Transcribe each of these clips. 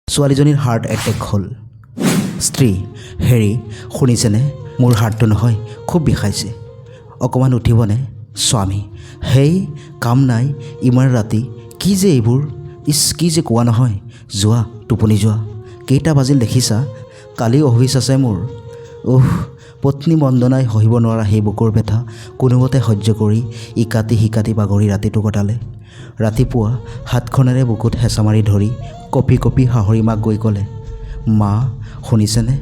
ছোৱালীজনীৰ heart attack হ'ল। স্ত্ৰী: হেৰি, শুনিছেনে? মোৰ হাৰ্টটো নহয় খুব বিষাইছে, অকণমান উঠিবনে? স্বামী: হেই, কাম নাই, ইমান ৰাতি কি যে এইবোৰ? ইছ, কি যে কোৱা নহয়! যোৱা, টোপনি যোৱা। কেইটা বাজিল দেখিছা? কালি অফিচ আছে মোৰ। উফ! পত্নী বন্দনাই সহিব নোৱাৰা সেই বুকুৰ ব্যথা কোনোমতে সহ্য কৰি ইকাটি সিকাটি বাগৰি ৰাতিটো কটালে। ৰাতিপুৱা হাতখনেৰে বুকুত হেঁচা মাৰি ধৰি কঁপি কঁপি শাহুৰী মাক গৈ ক'লে, "মা, শুনিছেনে?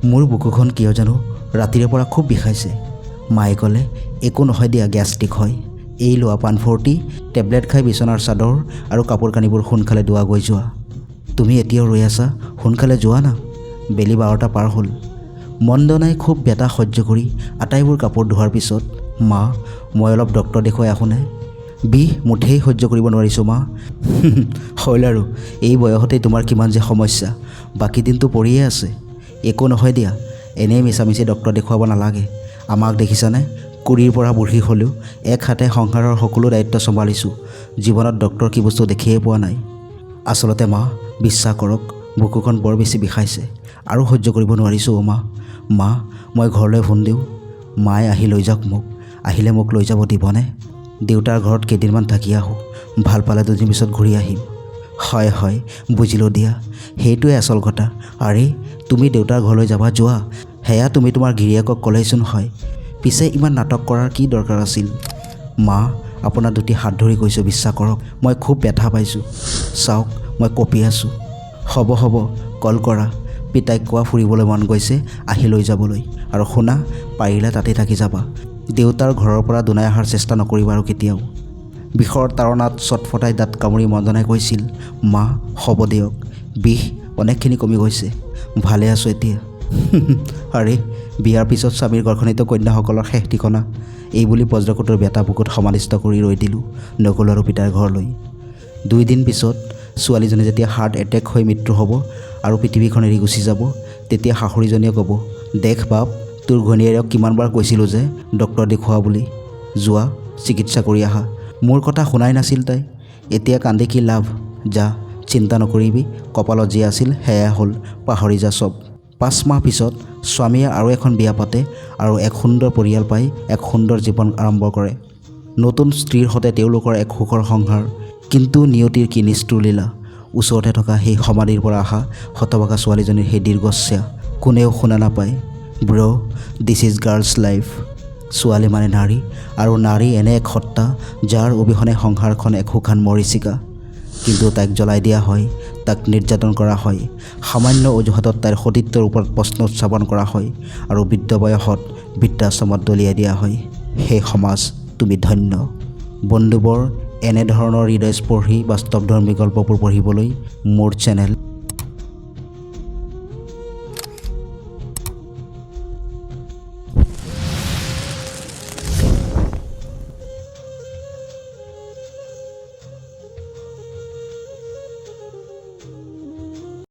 মোৰ বুকুখন কিয় জানো ৰাতিৰে পৰা খুব বিষাইছে।" মায়ে ক'লে, "একো নহয় দিয়া, গেষ্ট্ৰিক হয়। এই লোৱা পানফৰ্টি টেবলেট খাই বিচনাৰ চাদৰ আৰু কাপোৰ কানিবোৰ সোনকালে ধোৱাগৈ যোৱা। তুমি এতিয়াও ৰৈ আছা? সোনকালে যোৱা না, বেলি 12টা পাৰ হ'ল।" মন্দনাই খুব ব্যথা সহ্য কৰি আটাইবোৰ কাপোৰ ধোৱাৰ পিছত, "মা, মই অলপ ডক্তৰ দেখুৱাই আহোঁনে? বিষ মুঠেই সহ্য কৰিব নোৱাৰিছোঁ মা।" "হ'ল আৰু, এই বয়সতেই তোমাৰ কিমান যে সমস্যা! বাকী দিনটো পৰিয়ে আছে। একো নহয় দিয়া, এনেই মিছামিছি ডক্তৰ দেখুৱাব নালাগে। আমাক দেখিছানে? 20ৰ পৰা বুঢ়ী হ'লেও এক হাতে সংসাৰৰ সকলো দায়িত্ব চম্ভালিছোঁ। জীৱনত ডক্তৰ কি বস্তু দেখিয়ে পোৱা নাই।" "আচলতে মা, বিশ্বাস কৰক, বুকুখন বৰ বেছি বিষাইছে আৰু সহ্য কৰিব নোৱাৰিছোঁ অ' মা। মা, মই ঘৰলৈ ফোন দিওঁ, মায়ে আহি লৈ যাওক মোক। আহিলে মোক লৈ যাব দিবনে? দেউতাৰ ঘৰত কেইদিনমান থাকি আহোঁ, ভাল পালে দুদিন পিছত ঘূৰি আহিম।" "হয় হয়, বুজিলোঁ দিয়া, সেইটোৱে আচল কথা। আৰে, তুমি দেউতাৰ ঘৰলৈ যাবা, যোৱা। সেয়া তুমি তোমাৰ গিৰিয়েকক ক'লেইচোন হয়। পিছে ইমান নাটক কৰাৰ কি দৰকাৰ আছিল?" "মা, আপোনাৰ দুটি হাত ধৰি কৈছোঁ, বিশ্বাস কৰক, মই খুব ব্যথা পাইছোঁ। চাওক, মই কঁপি আছোঁ।" "হ'ব হ'ব, কল কৰা। পিতাইক কোৱা ফুৰিবলৈ মন গৈছে, আহি লৈ যাবলৈ। আৰু শুনা, পাৰিলে তাতেই থাকি যাবা। দেউতাৰ ঘৰৰ পৰা দুনাই অহাৰ চেষ্টা নকৰিবা আৰু কেতিয়াও।" বিষৰ তাড়নাত ছটফটাই দাঁত কামুৰি মন্দনাই কৈছিল, "মা, হ'ব দিয়ক, বিষ অনেকখিনি কমি গৈছে, ভালে আছোঁ এতিয়া।" "আৰে, বিয়াৰ পিছত স্বামীৰ ঘৰখনিত কন্যাসকলৰ শেষ ঠিকনা।" এই বুলি বজ্ৰকোটৰ বেটা বুকুত সমাধিস্থ কৰি ৰৈ দিলোঁ, নগ'লোঁ আৰু পিতাৰ ঘৰলৈ। 2 দিন পিছত ছোৱালীজনী যেতিয়া হাৰ্ট এটেক হৈ মৃত্যু হ'ব আৰু পৃথিৱীখন এৰি গুচি যাব, তেতিয়া শাহুৰীজনীয়ে ক'ব, "দেখ বাপ, তোৰ ঘৈণীয়েৰক কিমানবাৰ কৈছিলোঁ যে ডক্তৰ দেখুওৱা বুলি, যোৱা, চিকিৎসা কৰি আহা। মোৰ কথা শুনাই নাছিল তাই। এতিয়া কান্দি কি লাভ? যা, চিন্তা নকৰিবি, কপালত যি আছিল সেয়াই হ'ল, পাহৰি যা চব।" 5 মাহ পিছত স্বামীয়ে আৰু এখন বিয়া পাতে আৰু এক সুন্দৰ পৰিয়াল পাই এক সুন্দৰ জীৱন আৰম্ভ কৰে। নতুন স্ত্ৰীৰ সৈতে তেওঁলোকৰ এক সুখৰ সংসাৰ। কিন্তু নিয়তিৰ কি নিষ্ঠুৰ লীলা! ওচৰতে থকা সেই সমাধিৰ পৰা অহা হতভাগা ছোৱালীজনীৰ সেই দীৰ্ঘশ্বাস কোনেও শুনা নাপায়। Bro, this is girl's life. ছোৱালী মানে নাৰী আৰু নাৰী এনে এক সত্তা যাৰ অবিহনে সংসাৰখন এক শুকান মৰীচিকা। কিন্তু তাইক জ্বলাই দিয়া হয়, তাক নিৰ্যাতন কৰা হয়, সামান্য অজুহাতত তাইৰ সতীত্বৰ ওপৰত প্ৰশ্ন উত্থাপন কৰা হয় আৰু বৃদ্ধ বয়সত বৃদ্ধাশ্ৰমত দলিয়াই দিয়া হয়। হে সমাজ, তুমি ধন্য। বন্ধুবৰ, এনেধৰণৰ হৃদয়স্পৰ্শী বাস্তৱধৰ্মী গল্পবোৰ পঢ়িবলৈ মোৰ চেনেল